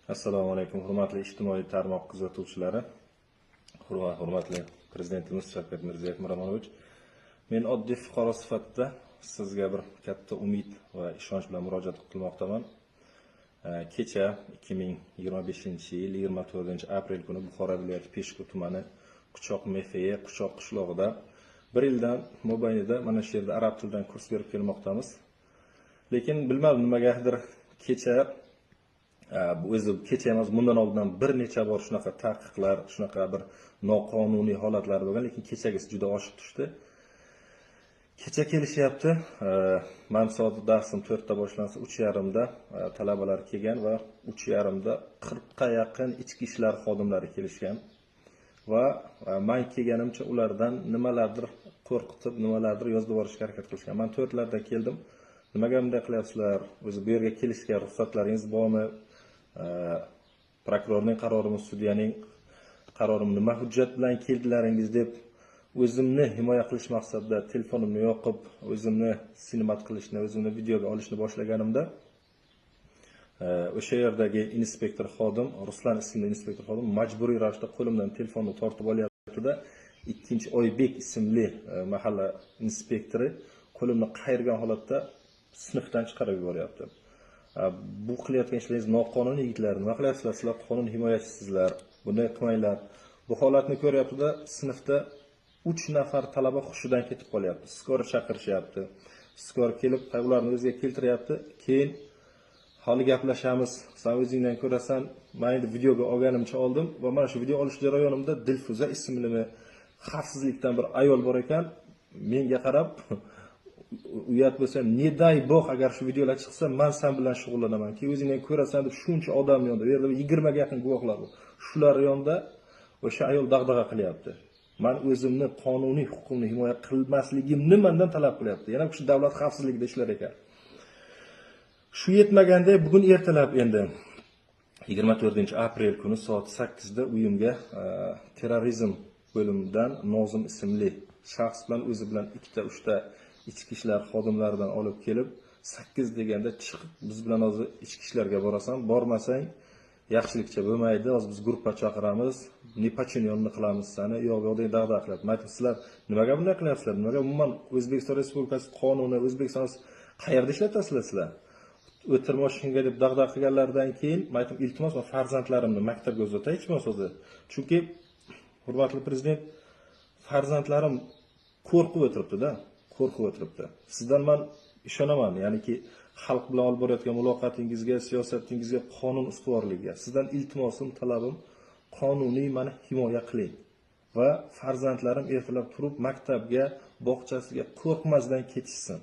Assalomu alaykum, hurmatli ijtimoiy tarmoq kuzatuvchilari, hurmatli prezidentimiz Shavkat Mirziyoyev Miromonovich. Men oddiy fuqaro sifatida sizga bir katta umid va ishonch bilan murojaat qilmoqdaman. Kecha 2025-yil 24-aprel kuni Buxoro viloyati Peshku tumani Quchoq MFE Quchoq qishlog'ida bir yildan mobaynida mana shu yerda arab tilidan kurs berib kelmoqdamiz. Lekin bilmadim, nimagadir kecha, bu o'zi kecha emas, bundan oldin ham bir necha bor shunaqa taqiqlar, shunaqa bir noqonuniy holatlar bo'lgan, lekin kechagisi juda oshib tushdi. Kecha kelishyapti. Man soat darsim 4 da boshlansa, 3:30da talabalar kelgan va 3:30da 40 ga yaqin ichki ishlar xodimlari kelishgan. Va man kelganimcha ulardan nimalardir qo'rqitib, nimalardir yozib yuborishga harakat qilishgan. Man 4larda keldim. Nimaga bunday qilyapsizlar? O'zi bu yerga kelishga ruxsatlaringiz bormi? Prokurorning qarorimi, sudyaning qarorimi, nima hujjat bilan keldilaringiz deb o'zimni himoya qilish maqsadida telefonimni yoqib, o'zimni sinimat qilishni, o'zimni videoga olishni boshlaganimda o'sha yerdagi inspektor xodim, Ruslan ismli inspektor xodim majburiy ravishda qo'limdan telefonni tortib olyapti-da, ikkinchi Oybek ismli mahalla inspektori qo'limni qayirgan holatda sinfdan chiqarib yuboryapti. Bu qilayotgan ishlaringiz noqonuniy, yigitlar, nima qilyapsizlar? Sizlar qonun himoyachisizlar, bunday qilmanglar. Bu holatni ko'ryapti-da, sinfda 3 nafar talaba hushidan ketib qolyapti. Skor chaqirishyapti. Skor kelib ularni o'ziga keltiryapti. Keyin hali gaplashamiz, sen o'zingdan ko'rasan. Men endi videoga olganimcha oldim va mana shu video olish jarayonimda Dilfuza ismli xavfsizlikdan bir ayol bor ekan, menga qarab, uyat bo'lsa, не дай бог, agar shu videolar chiqsa, man san bilan shug'ullanaman, keyin o'zingdan ko'rasan deb shuncha odam yonida, u yerda 20 ga yaqin guvohlar bor, shular yonida o'sha ayol dag'dag'a qilyapti. Man o'zimni qonuniy huquqimni himoya qilmasligimni mandan talab qilyapti. Yana shu davlat xavfsizligida ishlar ekan. Shu yetmaganda bugun ertalab endi 24-aprel kuni soat 8 da uyimga terrorizm bo'limidan Nozim ismli shaxs bilan o'zi bilan ikkita uchta ichki ishlar xodimlaridan olib kelib, 8 deganda chiqib, biz bilan hozir ichki ishlarga borasan, bormasang yaxshilikcha bo'lmaydi, hozir biz gruppa chaqiramiz, неподчиненный qilamiz sani, yo'q yo'q degan dag'dag'a qilyapti. Man aytdim, sizlar nimaga bunday qilyapsizlar? Nimaga umuman O'zbekiston Respublikasi qonuni, O'zbekiston qayerda ishlatasizlar sizlar? O'tirmoshingga deb dag'dag'a qilganlaridan keyin man aytdim, iltimos, man farzandlarimni maktabga uzatay hech bo'lmasa o'zi. Chunki hurmatli prezident, farzandlarim qo'rqib o'tiribdi-da, qo'rqib o'tiribdi. Sizdan man ishonaman, ya'niki xalq bilan olib borayotgan muloqotingizga, siyosatingizga, qonun ustuvorligiga. Sizdan iltimosim, talabim, qonuniy mani himoya qiling va farzandlarim ertalab turib maktabga, bog'chasiga qo'rqmasdan ketishsin.